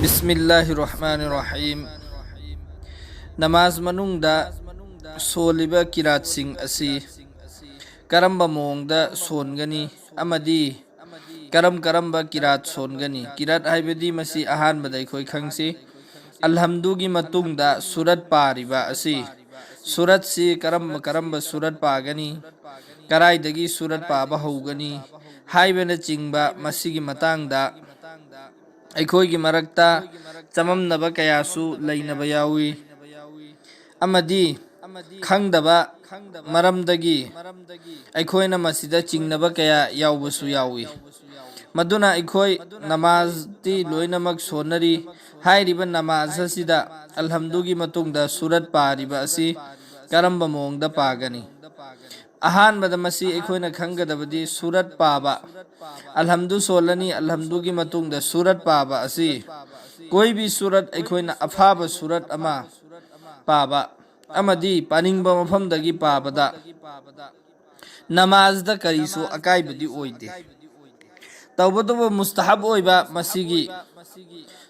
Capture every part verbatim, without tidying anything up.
ꯕꯤꯁꯃꯤꯜꯂꯥꯍꯤꯔ ꯔꯍꯃꯥꯅꯤꯔ ꯔꯍꯤꯝ꯫ ꯅꯃꯥꯖ ꯃꯅꯨꯡꯗ ꯁꯣꯜꯂꯤꯕ ꯀꯤꯔꯥꯠꯁꯤꯡ ꯑꯁꯤ ꯀꯔꯝꯕ ꯃꯑꯣꯡꯗ ꯁꯣꯟꯒꯅꯤ ꯑꯃꯗꯤ ꯀꯔꯝ ꯀꯔꯝꯕ ꯀꯤꯔꯥꯠ ꯁꯣꯟꯒꯅꯤ? ꯀꯤꯔꯥꯠ ꯍꯥꯏꯕꯗꯤ ꯃꯁꯤ ꯑꯍꯥꯟꯕꯗ ꯑꯩꯈꯣꯏ ꯈꯪꯁꯤ, ꯑꯜꯍꯝꯗꯨꯒꯤ ꯃꯇꯨꯡꯗ ꯁꯨꯔꯠ ꯄꯥꯔꯤꯕ ꯑꯁꯤ, ꯁꯨꯔꯠꯁꯤ ꯀꯔꯝꯕ ꯀꯔꯝꯕ ꯁꯨꯔꯠ ꯄꯥꯒꯅꯤ, ꯀꯔꯥꯏꯗꯒꯤ ꯁꯨꯔꯠ ꯄꯥꯕ ꯍꯧꯒꯅꯤ ꯍꯥꯏꯕꯅꯆꯤꯡꯕ, ꯃꯁꯤꯒꯤ ꯃꯇꯥꯡꯗ ꯑꯩꯈꯣꯏꯒꯤ ꯃꯔꯛꯇ ꯆꯃꯝꯅꯕ ꯀꯌꯥꯁꯨ ꯂꯩꯅꯕ ꯌꯥꯎꯏ꯫ ꯑꯃꯗꯤ ꯈꯪꯗꯕ ꯃꯔꯝꯗꯒꯤ ꯑꯩꯈꯣꯏꯅ ꯃꯁꯤꯗ ꯆꯤꯡꯅꯕ ꯀꯌꯥ ꯌꯥꯎꯕꯁꯨ ꯌꯥꯎꯏ꯫ ꯃꯗꯨꯅ ꯑꯩꯈꯣꯏ ꯅꯃꯥꯖꯇꯤ ꯂꯣꯏꯅꯃꯛ ꯁꯣꯟꯅꯔꯤ꯫ ꯍꯥꯏꯔꯤꯕ ꯅꯃꯥꯖ ꯑꯁꯤꯗ ꯑꯜꯍꯝꯗꯨꯒꯤ ꯃꯇꯨꯡꯗ ꯁꯨꯔꯠ ꯄꯥꯔꯤꯕ ꯑꯁꯤ ꯀꯔꯝꯕ ꯃꯑꯣꯡꯗ ꯄꯥꯒꯅꯤ? ꯑꯍꯥꯟꯕꯗ ꯃꯁꯤ ꯑꯩꯈꯣꯏꯅ ꯈꯪꯒꯗꯕꯗꯤ ꯁꯨꯔꯠ ꯄꯥꯕ, ꯑꯜꯍꯝꯗꯨ ꯁꯣꯜꯂꯅꯤ, ꯑꯜꯍꯝꯗꯨꯒꯤ ꯃꯇꯨꯡꯗ ꯁꯨꯔꯠ ꯄꯥꯕ ꯑꯁꯤ ꯀꯣꯏꯕꯤ ꯁꯨꯔꯠ, ꯑꯩꯈꯣꯏꯅ ꯑꯐꯥꯕ ꯁꯨꯔꯠ ꯑꯃ ꯄꯥꯕ ꯑꯃꯗꯤ ꯄꯥꯅꯤꯡꯕ ꯃꯐꯝꯗꯒꯤ ꯄꯥꯕꯗ ꯅꯃꯥꯖꯗ ꯀꯔꯤꯁꯨ ꯑꯀꯥꯏꯕꯗꯤ ꯑꯣꯏꯗꯦ꯫ ꯇꯧꯕꯇꯕꯨ ꯃꯨꯁꯇꯍꯕ ꯑꯣꯏꯕ ꯃꯁꯤꯒꯤ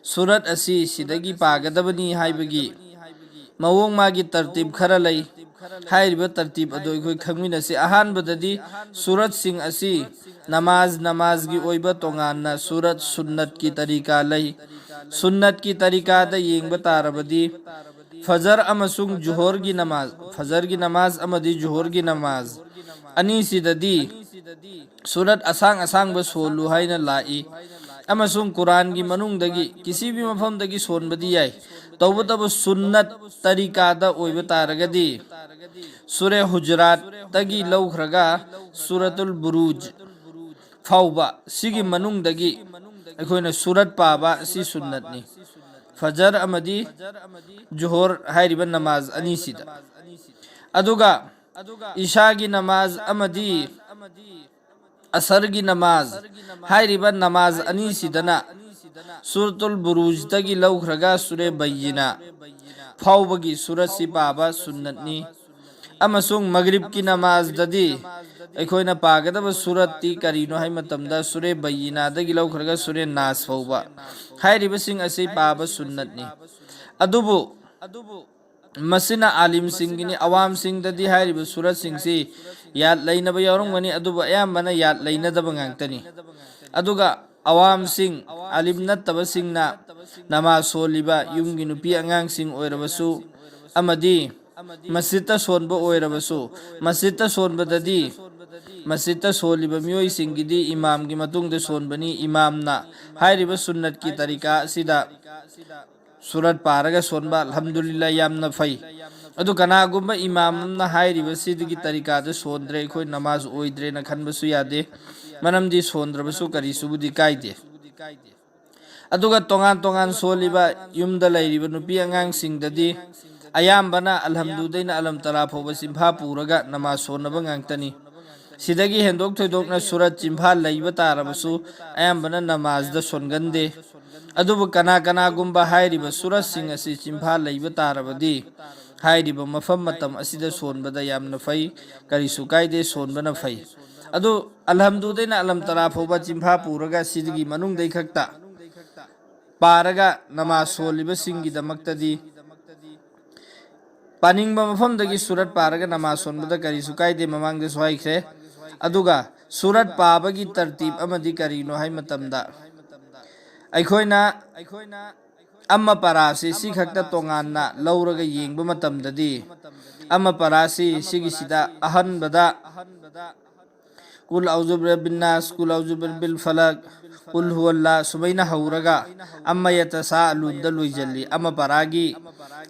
ꯁꯨꯔꯠ ꯑꯁꯤ ꯁꯤꯗꯒꯤ ꯄꯥꯒꯗꯕꯅꯤ ꯍꯥꯏꯕꯒꯤ ꯃꯑꯣꯡ, ꯃꯥꯒꯤ ꯇꯔꯇꯤꯕ ꯈꯔ ꯂꯩ꯫ ꯍꯥꯏꯔꯤꯕ ꯇꯔꯇꯤꯕ ꯑꯗꯨ ꯑꯩꯈꯣꯏ ꯈꯪꯃꯤꯟꯅꯁꯤ꯫ ꯑꯍꯥꯟꯕꯗꯗꯤ ꯁꯨꯔꯠꯁꯤꯡ ꯑꯁꯤ ꯅꯃꯥꯖ ꯅꯃꯥꯖꯒꯤ ꯑꯣꯏꯕ ꯇꯣꯉꯥꯟꯅ ꯁꯨꯔꯠ ꯁꯨꯟꯅꯠꯀꯤ ꯇꯔꯤꯀꯥ ꯂꯩ꯫ ꯁꯨꯟꯅꯠꯀꯤ ꯇꯔꯤꯀꯥꯗ ꯌꯦꯡꯕ ꯇꯥꯔꯕꯗꯤ ꯐꯖꯔ ꯑꯃꯁꯨꯡ ꯖꯨꯍꯣꯔꯒꯤ ꯅꯃꯥꯖ, ꯐꯖꯔꯒꯤ ꯅꯃꯥꯖ ꯑꯃꯗꯤ ꯖꯨꯍꯣꯔꯒꯤ ꯅꯃꯥꯖ ꯑꯅꯤꯁꯤꯗꯗꯤ ꯁꯨꯔꯠ ꯑꯁꯥꯡ ꯑꯁꯥꯡꯕ ꯁꯣꯜꯂꯨ ꯍꯥꯏꯅ ꯂꯥꯛꯏ, ꯑꯃꯁꯨꯡ ꯀꯨꯔꯥꯟꯒꯤ ꯃꯅꯨꯡꯗꯒꯤ ꯀꯤꯁꯤꯕꯤ ꯃꯐꯝꯗꯒꯤ ꯁꯣꯟꯕꯗꯤ ꯌꯥꯏ꯫ ꯇꯧꯕꯇꯕꯨ ꯁꯨꯟꯅꯠ ꯇꯔꯤꯀꯥꯗ ꯑꯣꯏꯕ ꯇꯥꯔꯒꯗꯤ ꯁꯨꯔꯦ ꯍꯨꯖꯔꯥꯠꯇꯒꯤ ꯂꯧꯈ꯭ꯔꯒ ꯁꯨꯔꯇꯨꯜ ꯕꯨꯔꯨꯖ ꯐꯥꯎꯕ ꯁꯤꯒꯤ ꯃꯅꯨꯡꯗꯒꯤ ꯑꯩꯈꯣꯏꯅ ꯁꯨꯔꯠ ꯄꯥꯕ ꯑꯁꯤ ꯁꯨꯟꯅꯠꯅꯤ, ꯐꯖꯔ ꯑꯃꯗꯤ ꯖꯨꯍꯣꯔ ꯍꯥꯏꯔꯤꯕ ꯅꯃꯥꯖ ꯑꯅꯤꯁꯤꯗ꯫ ꯑꯗꯨꯒ ꯏꯁꯥꯒꯤ ꯅꯃꯥꯖ ꯑꯃꯗꯤ ꯑꯁꯔꯒꯤ ꯅꯃꯥꯖ ꯍꯥꯏꯔꯤꯕ ꯅꯃꯥꯖ ꯑꯅꯤꯁꯤꯗꯅ ꯁꯨꯔꯇꯨꯜ ꯕꯨꯔꯨꯖꯇꯒꯤ ꯂꯧꯈ꯭ꯔꯒ ꯁꯨꯔꯦ ꯕꯩꯌꯤꯅꯥ ꯐꯥꯎꯕꯒꯤ ꯁꯨꯔꯠꯁꯤ ꯄꯥꯕ ꯁꯨꯟꯅꯠꯅꯤ꯫ ꯑꯃꯁꯨꯡ ꯃꯒ꯭ꯔꯤꯕꯀꯤ ꯅꯃꯥꯖꯗꯗꯤ ꯑꯩꯈꯣꯏꯅ ꯄꯥꯒꯗꯕ ꯁꯨꯔꯠꯇꯤ ꯀꯔꯤꯅꯣ ꯍꯥꯏꯕ ꯃꯇꯝꯗ ꯁꯨꯔꯦ ꯕꯌꯤꯅꯥꯗꯒꯤ ꯂꯧꯈ꯭ꯔꯒ ꯁꯨꯔꯦ ꯅꯥꯁ ꯐꯥꯎꯕ꯫ ꯍꯥꯏꯔꯤꯕꯁꯤꯡ ꯑꯁꯤ ꯄꯥꯕ ꯁꯨꯟꯅꯠꯅꯤ꯫ ꯑꯗꯨꯕꯨ ꯃꯁꯤꯅ ꯑꯥꯂꯤꯝꯁꯤꯡꯒꯤꯅꯤ꯫ ꯑꯋꯥꯝꯁꯤꯡꯗꯗꯤ ꯍꯥꯏꯔꯤꯕ ꯁꯨꯔꯠꯁꯤꯡꯁꯤ ꯌꯥꯠ ꯂꯩꯅꯕ ꯌꯥꯎꯔꯝꯒꯅꯤ, ꯑꯗꯨꯕꯨ ꯑꯌꯥꯝꯕꯅ ꯌꯥꯠ ꯂꯩꯅꯗꯕ ꯉꯥꯛꯇꯅꯤ꯫ ꯑꯗꯨꯒ ꯑꯋꯥꯝꯁꯤꯡ, ꯑꯥꯂꯤꯝ ꯅꯠꯇꯕꯁꯤꯡꯅ ꯅꯃꯥꯖ ꯁꯣꯜꯂꯤꯕ ꯌꯨꯝꯒꯤ ꯅꯨꯄꯤ ꯑꯉꯥꯡꯁꯤꯡ ꯑꯣꯏꯔꯕꯁꯨ ꯑꯃꯗꯤ ꯃꯁꯖꯤꯠꯇ ꯁꯣꯟꯕ ꯑꯣꯏꯔꯕꯁꯨ, ꯃꯁꯖꯤꯠꯇ ꯁꯣꯟꯕꯗꯗꯤ, ꯃꯁꯖꯤꯠꯇ ꯁꯣꯜꯂꯤꯕ ꯃꯤꯑꯣꯏꯁꯤꯡꯒꯤꯗꯤ ꯏꯃꯥꯝꯒꯤ ꯃꯇꯨꯡꯗ ꯁꯣꯟꯕꯅꯤ꯫ ꯏꯃꯥꯝꯅ ꯍꯥꯏꯔꯤꯕ ꯁꯨꯟꯅꯠꯀꯤ ꯇꯔꯤꯀꯥ ꯑꯁꯤꯗ ꯁꯨꯔꯠ ꯄꯥꯔꯒ ꯁꯣꯟꯕ, ꯑꯜꯍꯝꯗꯨꯂꯤꯜꯂꯥ, ꯌꯥꯝꯅ ꯐꯩ꯫ ꯑꯗꯨ ꯀꯅꯥꯒꯨꯝꯕ ꯏꯃꯥꯝ ꯑꯃꯅ ꯍꯥꯏꯔꯤꯕꯁꯤꯗꯒꯤ ꯇꯔꯤꯀꯥꯗ ꯁꯣꯟꯗ꯭ꯔꯦ, ꯑꯩꯈꯣꯏ ꯅꯃꯥꯖ ꯑꯣꯏꯗ꯭ꯔꯦꯅ ꯈꯟꯕꯁꯨ ꯌꯥꯗꯦ꯫ ꯃꯔꯝꯗꯤ ꯁꯣꯟꯗ꯭ꯔꯕꯁꯨ ꯀꯔꯤꯁꯨꯕꯨꯗꯤ ꯀꯥꯏꯗꯦ꯫ ꯑꯗꯨꯒ ꯇꯣꯉꯥꯟ ꯇꯣꯉꯥꯟ ꯁꯣꯜꯂꯤꯕ ꯌꯨꯝꯗ ꯂꯩꯔꯤꯕ ꯅꯨꯄꯤ ꯑꯉꯥꯡꯁꯤꯡꯗꯗꯤ ꯑꯌꯥꯝꯕꯅ ꯑꯜꯍꯝꯗꯨꯗꯩꯅ ꯑꯂꯝ ꯇꯔꯥ ꯐꯥꯎꯕ ꯆꯤꯟꯐꯥ ꯄꯨꯔꯒ ꯅꯃꯥꯖ ꯁꯣꯟꯅꯕ ꯉꯥꯛꯇꯅꯤ꯫ ꯁꯤꯗꯒꯤ ꯍꯦꯟꯗꯣꯛ ꯊꯣꯏꯗꯣꯛꯅ ꯁꯨꯔꯠ ꯆꯤꯟꯐꯥ ꯂꯩꯕ ꯇꯥꯔꯕꯁꯨ ꯑꯌꯥꯝꯕꯅ ꯅꯃꯥꯖꯗ ꯁꯣꯟꯒꯟꯗꯦ꯫ ꯑꯗꯨꯕꯨ ꯀꯅꯥ ꯀꯅꯥꯒꯨꯝꯕ ꯍꯥꯏꯔꯤꯕ ꯁꯨꯔꯠꯁꯤꯡ ꯑꯁꯤ ꯆꯤꯟꯐꯥ ꯂꯩꯕ ꯇꯥꯔꯕꯗꯤ ꯍꯥꯏꯔꯤꯕ ꯃꯐꯝ ꯃꯇꯝ ꯑꯁꯤꯗ ꯁꯣꯟꯕꯗ ꯌꯥꯝꯅ ꯐꯩ, ꯀꯔꯤꯁꯨ ꯀꯥꯏꯗꯦ, ꯁꯣꯟꯕꯅ ꯐꯩ꯫ ꯑꯗꯨ ꯑꯜꯍꯝꯗꯨꯗꯩꯅ ꯑꯂꯝ ꯇꯔꯥ ꯐꯥꯎꯕ ꯆꯤꯟꯐꯥ ꯄꯨꯔꯒ ꯁꯤꯗꯒꯤ ꯃꯅꯨꯡꯗꯩ ꯈꯛꯇ ꯄꯥꯔꯒ ꯅꯃꯥꯖ ꯁꯣꯜꯂꯤꯕꯁꯤꯡꯒꯤꯗꯃꯛꯇꯗꯤ ꯄꯥꯅꯤꯡꯕ ꯃꯐꯝꯗꯒꯤ ꯁꯨꯔꯠ ꯄꯥꯔꯒ ꯅꯃꯥꯖ ꯁꯣꯟꯕꯗ ꯀꯔꯤꯁꯨ ꯀꯥꯏꯗꯦ, ꯃꯃꯥꯡꯗꯁꯨ ꯍꯥꯏꯈ꯭ꯔꯦ꯫ ꯑꯗꯨꯒ ꯁꯨꯔꯠ ꯄꯥꯕꯒꯤ ꯇꯔꯇꯤꯕ ꯑꯃꯗꯤ ꯀꯔꯤꯅꯣ ꯍꯥꯏ ꯃꯇꯝꯗ ꯑꯩꯈꯣꯏꯅ ꯑꯃ ꯄꯔꯥꯁꯤ ꯁꯤ ꯈꯛꯇ ꯇꯣꯉꯥꯟꯅ ꯂꯧꯔꯒ ꯌꯦꯡꯕ ꯃꯇꯝꯗꯗꯤ ꯑꯃ ꯄꯔꯥꯁꯤ ꯁꯤꯒꯤꯁꯤꯗ ꯑꯍꯥꯟꯕꯗ ꯀꯨꯜ ꯑꯎꯖꯨ ꯕꯤꯔꯕꯤꯟ ꯅꯥꯁ, ꯀꯨꯜ ꯑꯎꯖꯨ ꯕꯤꯔꯕꯤꯜ ꯐꯂꯛ, ꯀꯨꯜ ꯍꯨꯋꯜꯂꯥ ꯁꯨꯃꯥꯏꯅ ꯍꯧꯔꯒ ꯑꯃ ꯌꯇꯁꯥ ꯑꯂꯨꯟꯗ ꯂꯣꯏꯁꯤꯜꯂꯤ꯫ ꯑꯃ ꯄꯔꯥꯒꯤ,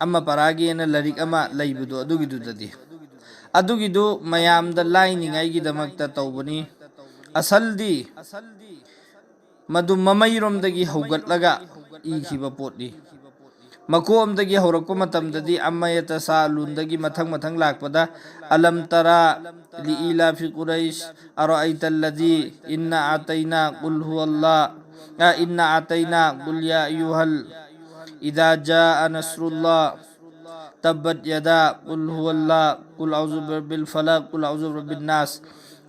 ꯑꯃ ꯄꯔꯥꯒꯤ ꯑꯅ ꯂꯥꯏꯔꯤꯛ ꯑꯃ ꯂꯩꯕꯗꯣ ꯑꯗꯨꯒꯤꯗꯨꯗꯗꯤ꯫ ꯑꯗꯨꯒꯤꯗꯨ ꯃꯌꯥꯝꯗ ꯂꯥꯏꯅꯤꯡꯉꯥꯏꯒꯤꯗꯃꯛꯇ ꯇꯧꯕꯅꯤ꯫ ꯑꯁꯜꯗꯤ ꯃꯗꯨ ꯃꯃꯩꯔꯣꯝꯗꯒꯤ ꯍꯧꯒꯠꯂꯒ ꯏꯈꯤꯕ ꯄꯣꯠꯅꯤ꯫ ꯃꯀꯣꯛ ꯑꯃꯗꯒꯤ ꯍꯧꯔꯛꯄ ꯃꯇꯝꯗꯗꯤ ꯑꯃ ꯌꯇꯁꯥ ꯑꯂꯨꯟꯗꯒꯤ ꯃꯊꯪ ꯃꯊꯪ ꯂꯥꯛꯄꯗ ꯑꯂꯝ ꯇꯔꯥ, ꯂꯤꯏꯂꯥꯐꯤ ꯀꯨꯔꯩꯁ, ꯑꯔꯥꯏꯇꯜꯂꯗꯤ, ꯏꯟꯅ ꯑꯥꯇꯩꯅꯥ, ꯀꯨꯜ ꯍꯨꯋꯜꯂꯥ, ꯑ, ꯏꯟꯅ ꯑꯥꯇꯩꯅꯥ, ꯀꯨꯜ ꯌꯥ ꯑꯌꯨꯍꯜ, ꯏꯗꯥ ꯖꯥ ꯅꯁ꯭ꯔꯨꯜꯂꯥ, ꯇꯕꯠ ꯌꯥꯗꯥ, ꯀꯨꯜ ꯍꯨꯋꯜꯂꯥ, ꯀꯨꯜ ꯑꯎꯖꯨ ꯕꯤꯔꯕꯤꯜ ꯐꯂꯛ, ꯀꯨꯜ ꯑꯎꯖꯨ ꯕꯤꯔꯕꯤꯟ ꯅꯥꯁ꯫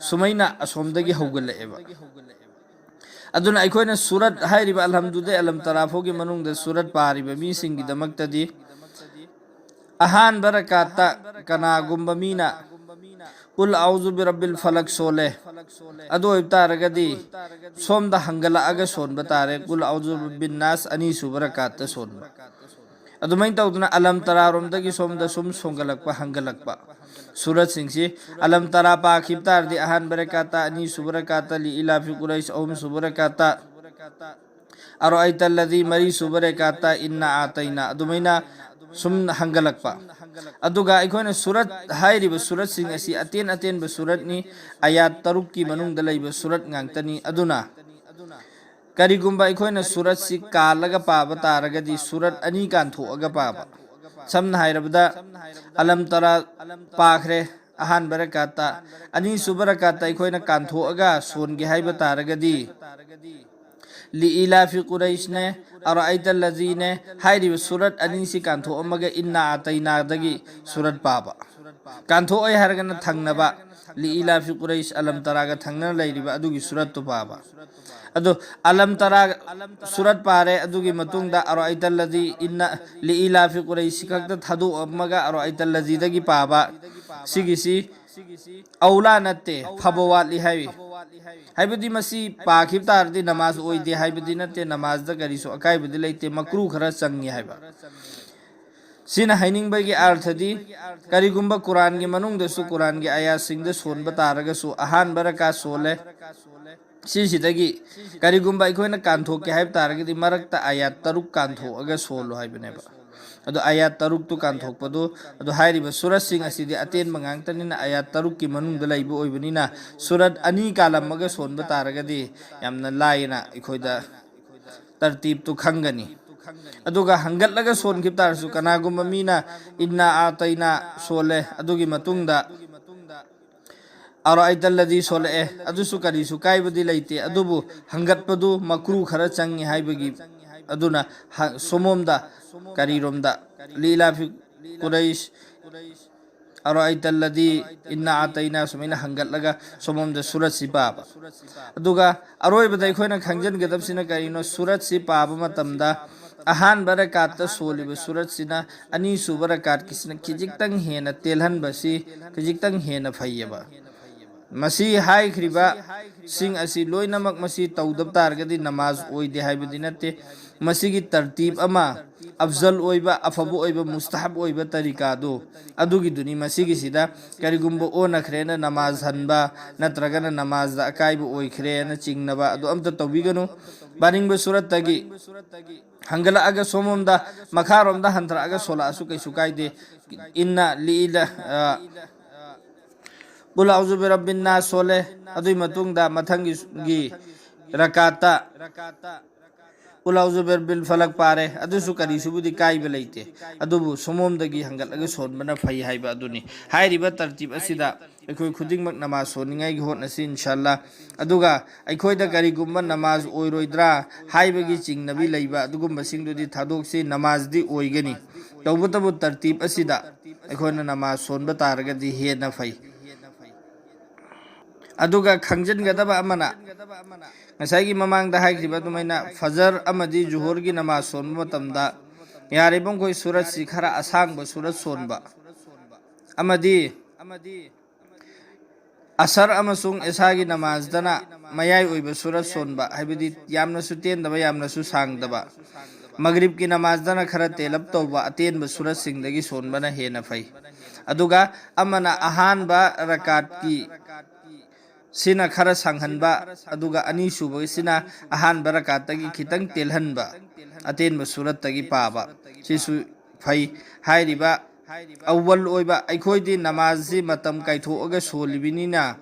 ꯁꯨꯃꯥꯏꯅ ꯑꯁꯣꯝꯗꯒꯤ ꯍꯧꯒꯠꯂꯛꯑꯦꯕ꯫ ꯑꯗꯨꯅ ꯑꯩꯈꯣꯏꯅ ꯁꯨꯔꯠ ꯍꯥꯏꯔꯤꯕ ꯑꯜꯍꯝꯗꯨꯗꯩ ꯑꯂꯝ ꯇꯔꯥ ꯐꯥꯎꯒꯤ ꯃꯅꯨꯡꯗ ꯁꯨꯔꯠ ꯄꯥꯔꯤꯕ ꯃꯤꯁꯤꯡꯒꯤꯗꯃꯛꯇꯗꯤ ꯑꯍꯥꯟꯕ ꯔꯀꯥꯠꯇ ꯀꯅꯥꯒꯨꯝꯕ ꯃꯤꯅ ꯀꯨꯜ ꯑꯎꯖꯨ ꯕꯤꯔꯕꯤꯜ ꯐꯂꯛ ꯁꯣꯜꯂꯦ, ꯑꯗꯨ ꯑꯣꯏꯕ ꯇꯥꯔꯒꯗꯤ ꯁꯣꯝꯗ ꯍꯪꯒꯠꯂꯛꯑꯒ ꯁꯣꯟꯕ ꯇꯥꯔꯦ꯫ ꯀꯨꯜ ꯑꯎꯖꯨ ꯕꯤꯟ ꯅꯥꯁ ꯑꯅꯤꯁꯨꯕ ꯔꯀꯥꯠꯇ ꯁꯣꯟꯕ꯫ ꯑꯗꯨꯃꯥꯏꯅ ꯇꯧꯗꯅ ꯑꯂꯝ ꯇꯔꯥꯔꯣꯝꯗꯒꯤ ꯁꯣꯝꯗ ꯁꯨꯝ ꯁꯣꯟꯒꯠꯂꯛꯄ, ꯍꯪꯒꯠꯂꯛꯄ꯫ ꯁꯨꯔꯠꯁꯤꯡꯁꯤ ꯑꯂꯝ ꯇꯔꯥ ꯄꯥꯈꯤꯕ ꯇꯥꯔꯗꯤ ꯑꯍꯥꯟꯕ ꯔꯀꯥꯠꯇ, ꯑꯅꯤꯁꯨꯕ ꯔꯀꯥꯠꯇ ꯂꯤ ꯏꯂꯥꯐꯤ ꯀꯨꯔꯩꯁ, ꯑꯍꯨꯝꯁꯨꯕ ꯔꯀꯥꯠꯇ ꯑꯔꯣ ꯑꯩꯇꯜꯂꯗꯤ, ꯃꯔꯤꯁꯨꯕ ꯔꯀꯥꯠꯇ ꯏꯟꯅ ꯑꯥꯇꯩꯅ, ꯑꯗꯨꯃꯥꯏꯅ ꯁꯨꯝ ꯍꯪꯒꯠꯂꯛꯄ꯫ ꯑꯗꯨꯒ ꯑꯩꯈꯣꯏꯅ ꯁꯨꯔꯠ ꯍꯥꯏꯔꯤꯕ ꯁꯨꯔꯠꯁꯤꯡ ꯑꯁꯤ ꯑꯇꯦꯟ ꯑꯇꯦꯟꯕ ꯁꯨꯔꯠꯅꯤ, ꯑꯌꯥꯠ ꯇꯔꯨꯛꯀꯤ ꯃꯅꯨꯡꯗ ꯂꯩꯕ ꯁꯨꯔꯠ ꯉꯥꯛꯇꯅꯤ꯫ ꯑꯗꯨꯅ ꯀꯔꯤꯒꯨꯝꯕ ꯑꯩꯈꯣꯏꯅ ꯁꯨꯔꯠꯁꯤ ꯀꯥꯜꯂꯒ ꯄꯥꯕ ꯇꯥꯔꯒꯗꯤ ꯁꯨꯔꯠ ꯑꯅꯤ ꯀꯥꯟꯊꯣꯛꯑꯒ ꯄꯥꯕ꯫ ꯁꯝꯅ ꯍꯥꯏꯔꯕꯗ ꯑꯂꯝ ꯇꯔꯥ ꯄꯥꯈ꯭ꯔꯦ ꯑꯍꯥꯟꯕ ꯔꯀꯥꯠꯇ, ꯑꯅꯤꯁꯨꯕ ꯔꯀꯥꯠꯇ ꯑꯩꯈꯣꯏꯅ ꯀꯥꯟꯊꯣꯛꯑꯒ ꯁꯣꯟꯒꯦ ꯍꯥꯏꯕ ꯇꯥꯔꯒꯗꯤ ꯂꯤ ꯏꯂꯥꯐꯤ ꯀꯨꯔꯩꯁꯅꯦ, ꯑꯔꯥꯏꯇ ꯂꯖꯤꯅꯦ ꯍꯥꯏꯔꯤꯕ ꯁꯨꯔꯠ ꯑꯅꯤꯁꯤ ꯀꯥꯟꯊꯣꯛꯑꯝꯃꯒ ꯏꯟꯅ ꯑꯥꯇꯩꯅꯥꯗꯒꯤ ꯁꯨꯔꯠ ꯄꯥꯕ꯫ ꯀꯥꯟꯊꯣꯛꯑꯦ ꯍꯥꯏꯔꯒꯅ ꯊꯪꯅꯕ ꯂꯤ ꯏꯂꯥꯐꯤ ꯀꯨꯔꯩꯁ ꯑꯂꯝ ꯇꯔꯥꯒ ꯊꯪꯅꯅ ꯂꯩꯔꯤꯕ ꯑꯗꯨꯒꯤ ꯁꯨꯔꯠꯇꯨ ꯄꯥꯕ꯫ ꯑꯗꯣ ꯑꯂꯝ ꯇꯔꯥ ꯁꯨꯔꯠ ꯄꯥꯔꯦ, ꯑꯗꯨꯒꯤ ꯃꯇꯨꯡꯗ ꯑꯔꯥꯏꯇ ꯂꯖꯤ ꯏꯟꯅ ꯂꯤ ꯏꯂꯥꯐꯤ ꯀꯨꯔꯩꯁ ꯈꯛꯇ ꯊꯥꯗꯣꯛꯑꯝꯃꯒ ꯑꯔꯥꯏꯇ ꯂꯖꯤꯗꯒꯤ ꯄꯥꯕ꯫ ꯁꯤꯒꯤꯁꯤ ꯑꯧꯂꯥ ꯅꯠꯇꯦ, ꯐꯕ ꯋꯥꯠꯂꯤ ꯍꯥꯏꯔꯤ꯫ ꯍꯥꯏꯕꯗꯤ ꯃꯁꯤ ꯄꯥꯈꯤꯕ ꯇꯥꯔꯗꯤ ꯅꯃꯥꯖ ꯑꯣꯏꯗꯦ ꯍꯥꯏꯕꯗꯤ ꯅꯠꯇꯦ, ꯅꯃꯥꯖꯗ ꯀꯔꯤꯁꯨ ꯑꯀꯥꯏꯕꯗꯤ ꯂꯩꯇꯦ, ꯃꯀ꯭ꯔꯨ ꯈꯔ ꯆꯪꯉꯤ ꯍꯥꯏꯕ꯫ ꯁꯤꯅ ꯍꯥꯏꯅꯤꯡꯕꯒꯤ ꯑꯥꯔꯊꯗꯤ, ꯀꯔꯤꯒꯨꯝꯕ ꯀꯨꯔꯥꯟꯒꯤ ꯃꯅꯨꯡꯗꯁꯨ ꯀꯨꯔꯥꯟꯒꯤ ꯑꯥꯌꯥꯠꯁꯤꯡꯗ ꯁꯣꯟꯕ ꯇꯥꯔꯒꯁꯨ ꯑꯍꯥꯟꯕ ꯔꯀꯥ ꯁꯣꯜꯂꯦ, ꯁꯤꯁꯤꯗꯒꯤ ꯀꯔꯤꯒꯨꯝꯕ ꯑꯩꯈꯣꯏꯅ ꯀꯥꯟꯊꯣꯛꯀꯦ ꯍꯥꯏꯕ ꯇꯥꯔꯒꯗꯤ ꯃꯔꯛꯇ ꯑꯥꯌꯥꯠ ꯇꯔꯨꯛ ꯀꯥꯟꯊꯣꯛꯑꯒ ꯁꯣꯜꯂꯣ ꯍꯥꯏꯕꯅꯦꯕ꯫ ꯑꯗꯣ ꯑꯥꯌꯥꯠ ꯇꯔꯨꯛꯇꯨ ꯀꯥꯟꯊꯣꯛꯄꯗꯨ, ꯑꯗꯣ ꯍꯥꯏꯔꯤꯕ ꯁꯨꯔꯠꯁꯤꯡ ꯑꯁꯤꯗꯤ ꯑꯇꯦꯟꯕ ꯉꯥꯛꯇꯅꯤꯅ ꯑꯥꯌꯥꯠ ꯇꯔꯨꯛꯀꯤ ꯃꯅꯨꯡꯗ ꯂꯩꯕ ꯑꯣꯏꯕꯅꯤꯅ ꯁꯨꯔꯠ ꯑꯅꯤ ꯀꯥꯜꯂꯝꯃꯒ ꯁꯣꯟꯕ ꯇꯥꯔꯒꯗꯤ ꯌꯥꯝꯅ ꯂꯥꯏꯅ ꯑꯩꯈꯣꯏꯗ ꯇꯔꯇꯤꯞꯇꯨ ꯈꯪꯒꯅꯤ꯫ ꯑꯗꯨꯒ ꯍꯪꯒꯠꯂꯒ ꯁꯣꯟꯈꯤꯕ ꯇꯥꯔꯁꯨ ꯀꯅꯥꯒꯨꯝꯕ ꯃꯤꯅ ꯏꯟꯅ ꯑꯥꯇꯩꯅ ꯁꯣꯜꯂꯦ, ꯑꯗꯨꯒꯤ ꯃꯇꯨꯡꯗ ꯑꯔꯥꯏꯇ ꯂꯖꯤ ꯁꯣꯜꯂꯛꯑꯦ, ꯑꯗꯨꯁꯨ ꯀꯔꯤꯁꯨ ꯀꯥꯏꯕꯗꯤ ꯂꯩꯇꯦ, ꯑꯗꯨꯕꯨ ꯍꯪꯒꯠꯄꯗꯨ ꯃꯀ꯭ꯔꯨ ꯈꯔ ꯆꯪꯉꯤ ꯍꯥꯏꯕꯒꯤ꯫ ꯑꯗꯨꯅ ꯍ-, ꯁꯣꯃꯣꯝꯗ ꯀꯔꯤꯔꯣꯝꯗ ꯂꯤꯂꯥꯐꯤ ꯀꯨꯔꯩꯁ ꯑꯔꯥꯏꯇꯜꯂꯗꯤ ꯏꯟꯅ ꯑꯇꯩꯅ ꯁꯨꯃꯥꯏꯅ ꯍꯪꯒꯠꯂꯒ ꯁꯣꯝꯂꯣꯝꯗ ꯁꯨꯔꯠꯁꯤ ꯄꯥꯕ꯫ ꯑꯗꯨꯒ ꯑꯔꯣꯏꯕꯗ ꯑꯩꯈꯣꯏꯅ ꯈꯪꯖꯤꯟꯒꯗꯕꯁꯤꯅ ꯀꯔꯤꯅꯣ? ꯁꯨꯔꯠꯁꯤ ꯄꯥꯕ ꯃꯇꯝꯗ ꯑꯍꯥꯟꯕ ꯔꯀꯥꯠꯇ ꯁꯣꯜꯂꯤꯕ ꯁꯨꯔꯠꯁꯤꯅ ꯑꯅꯤꯁꯨꯕ ꯔꯀꯥꯠꯀꯤꯁꯤꯅ ꯈꯤꯖꯤꯛꯇꯪ ꯍꯦꯟꯅ ꯇꯦꯜꯍꯟꯕꯁꯤ ꯈꯤꯖꯤꯛꯇꯪ ꯍꯦꯟꯅ ꯐꯩꯌꯦꯕ꯫ ꯃꯁꯤ ꯍꯥꯏꯈ꯭ꯔꯤꯕ ꯁꯤꯡ ꯑꯁꯤ ꯂꯣꯏꯅꯃꯛ ꯃꯁꯤ ꯇꯧꯗꯕ ꯇꯥꯔꯒꯗꯤ ꯅꯃꯥꯖ ꯑꯣꯏꯗꯦ ꯍꯥꯏꯕꯗꯤ ꯅꯠꯇꯦ꯫ ꯃꯁꯤꯒꯤ ꯇꯔꯇꯤꯕ ꯑꯃ, ꯑꯐꯖꯜ ꯑꯣꯏꯕ, ꯑꯐꯕ ꯑꯣꯏꯕ, ꯃꯨꯁꯇꯍꯕ ꯑꯣꯏꯕ ꯇꯔꯤꯀꯥꯗꯨ ꯑꯗꯨꯒꯤꯗꯨꯅꯤ꯫ ꯃꯁꯤꯒꯤꯁꯤꯗ ꯀꯔꯤꯒꯨꯝꯕ ꯑꯣꯟꯅꯈ꯭ꯔꯦꯅ ꯅꯃꯥꯖ ꯍꯟꯕ ꯅꯠꯇ꯭ꯔꯒꯅ ꯅꯃꯥꯖꯗ ꯑꯀꯥꯏꯕ ꯑꯣꯏꯈ꯭ꯔꯦꯅ ꯆꯤꯡꯅꯕ ꯑꯗꯨ ꯑꯝꯇ ꯇꯧꯕꯤꯒꯅꯨ꯫ ꯄꯥꯅꯤꯡꯕ ꯁꯨꯔꯠꯇꯒꯤ ꯍꯪꯒꯠꯂꯛꯑꯒ ꯁꯣꯝꯂꯣꯝꯗ, ꯃꯈꯥꯔꯣꯝꯗ ꯍꯟꯊꯔꯛꯑꯒ ꯁꯣꯜꯂꯛꯑꯁꯨ ꯀꯩꯁꯨ ꯀꯥꯏꯗꯦ꯫ ꯏꯟꯅ ꯂꯤꯏꯂ, ꯑ, ꯀꯨꯜ ꯑꯎꯖꯨ ꯕꯤꯔꯕꯤꯟ ꯅꯥꯁ ꯁꯣꯜꯂꯦ꯫ ꯑꯗꯨꯒꯤ ꯃꯇꯨꯡꯗ ꯃꯊꯪꯒꯤ ꯒꯤ ꯔꯀꯥꯠꯇ ꯀꯨꯜ ꯑꯎꯖꯨ ꯕꯤꯔꯕꯤꯜ ꯐꯂꯛ ꯄꯥꯔꯦ꯫ ꯑꯗꯨꯁꯨ ꯀꯔꯤꯁꯨꯕꯨꯗꯤ ꯀꯥꯏꯕ ꯂꯩꯇꯦ꯫ ꯑꯗꯨꯕꯨ ꯁꯣꯝꯂꯣꯝꯗꯒꯤ ꯍꯪꯒꯠꯂꯒ ꯁꯣꯟꯕꯅ ꯐꯩ ꯍꯥꯏꯕ ꯑꯗꯨꯅꯤ꯫ ꯍꯥꯏꯔꯤꯕ ꯇꯔꯇꯤꯕ ꯑꯁꯤꯗ ꯑꯩꯈꯣꯏ ꯈꯨꯗꯤꯡꯃꯛ ꯅꯃꯥꯖ ꯁꯣꯟꯅꯤꯡꯉꯥꯏꯒꯤ ꯍꯣꯠꯅꯁꯤ, ꯏꯟꯁꯥꯜꯂꯥ꯫ ꯑꯗꯨꯒ ꯑꯩꯈꯣꯏꯗ ꯀꯔꯤꯒꯨꯝꯕ ꯅꯃꯥꯖ ꯑꯣꯏꯔꯣꯏꯗ꯭ꯔꯥ ꯍꯥꯏꯕꯒꯤ ꯆꯤꯡꯅꯕꯤ ꯂꯩꯕ ꯑꯗꯨꯒꯨꯝꯕꯁꯤꯡꯗꯨꯗꯤ ꯊꯥꯗꯣꯛꯁꯤ, ꯅꯃꯥꯖꯗꯤ ꯑꯣꯏꯒꯅꯤ꯫ ꯇꯧꯕꯇꯕꯨ ꯇꯔꯇꯤꯕ ꯑꯁꯤꯗ ꯑꯩꯈꯣꯏꯅ ꯅꯃꯥꯖ ꯁꯣꯟꯕ ꯇꯥꯔꯒꯗꯤ ꯍꯦꯟꯅ ꯐꯩ꯫ ꯑꯗꯨꯒ ꯈꯪꯖꯤꯟꯒꯗꯕ ꯑꯃꯅ, ꯉꯁꯥꯏꯒꯤ ꯃꯃꯥꯡꯗ ꯍꯥꯏꯈꯤꯕ ꯑꯗꯨꯃꯥꯏꯅ ꯐꯖꯔ ꯑꯃꯗꯤ ꯖꯨꯍꯨꯔꯒꯤ ꯅꯃꯥꯖ ꯁꯣꯟꯕ ꯃꯇꯝꯗ ꯌꯥꯔꯤꯕꯃꯈꯩ ꯁꯨꯔꯠꯁꯤ ꯈꯔ ꯑꯁꯥꯡꯕ ꯁꯨꯔꯠ ꯁꯣꯟꯕ ꯑꯃꯗꯤ ꯑꯁꯔ ꯑꯃꯁꯨꯡ ꯏꯁꯥꯒꯤ ꯅꯃꯥꯖꯗꯅ ꯃꯌꯥꯏ ꯑꯣꯏꯕ ꯁꯨꯔꯠ ꯁꯣꯟꯕ, ꯍꯥꯏꯕꯗꯤ ꯌꯥꯝꯅꯁꯨ ꯇꯦꯟꯗꯕ, ꯌꯥꯝꯅꯁꯨ ꯁꯥꯡꯗꯕ꯫ ꯃꯒ꯭ꯔꯤꯕꯀꯤ ꯅꯃꯥꯖꯗꯅ ꯈꯔ ꯇꯦꯜꯂꯞ ꯇꯧꯕ ꯑꯇꯦꯟꯕ ꯁꯨꯔꯠꯁꯤꯡꯗꯒꯤ ꯁꯣꯟꯕꯅ ꯍꯦꯟꯅ ꯐꯩ꯫ ꯑꯗꯨꯒ ꯑꯃꯅ ꯑꯍꯥꯟꯕ ꯔꯀꯥꯠꯀꯤ ꯁꯤꯅ ꯈꯔ ꯁꯥꯡꯍꯟꯕ, ꯑꯗꯨꯒ ꯑꯅꯤꯁꯨꯕꯁꯤꯅ ꯑꯍꯥꯟꯕ ꯔꯀꯥꯠꯇꯒꯤ ꯈꯤꯇꯪ ꯇꯦꯜꯍꯟꯕ, ꯑꯇꯦꯟꯕ ꯁꯨꯔꯠꯇꯒꯤ ꯄꯥꯕ, ꯁꯤꯁꯨ ꯐꯩ꯫ ꯍꯥꯏꯔꯤꯕ ꯑꯋ꯭ꯋꯜ ꯑꯣꯏꯕ ꯑꯩꯈꯣꯏꯗꯤ ꯅꯃꯥꯖꯁꯤ ꯃꯇꯝ ꯀꯥꯏꯊꯣꯛꯑꯒ ꯁꯣꯜꯂꯤꯕꯅꯤꯅ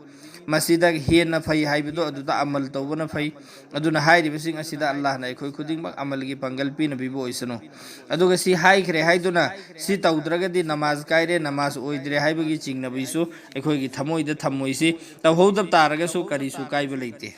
ꯃꯁꯤꯗ ꯍꯦꯟꯅ ꯐꯩ ꯍꯥꯏꯕꯗꯣ ꯑꯗꯨꯗ ꯑꯃꯜ ꯇꯧꯕꯅ ꯐꯩ꯫ ꯑꯗꯨꯅ ꯍꯥꯏꯔꯤꯕꯁꯤꯡ ꯑꯁꯤꯗ ꯑꯜꯂꯥꯍꯅ ꯑꯩꯈꯣꯏ ꯈꯨꯗꯤꯡꯃꯛ ꯑꯃꯜꯒꯤ ꯄꯥꯡꯒꯜ ꯄꯤꯅꯕꯤꯕ ꯑꯣꯏꯁꯅꯨ꯫ ꯑꯗꯨꯒ ꯁꯤ ꯍꯥꯏꯈ꯭ꯔꯦ ꯍꯥꯏꯗꯨꯅ ꯁꯤ ꯇꯧꯗ꯭ꯔꯒꯗꯤ ꯅꯃꯥꯖ ꯀꯥꯏꯔꯦ, ꯅꯃꯥꯖ ꯑꯣꯏꯗ꯭ꯔꯦ ꯍꯥꯏꯕꯒꯤ ꯆꯤꯡꯅꯕꯤꯁꯨ ꯑꯩꯈꯣꯏꯒꯤ ꯊꯃꯣꯏꯗ ꯊꯝꯃꯣꯏꯁꯤ꯫ ꯇꯧꯍꯧꯗꯕ ꯇꯥꯔꯒꯁꯨ ꯀꯔꯤꯁꯨ ꯀꯥꯏꯕ ꯂꯩꯇꯦ꯫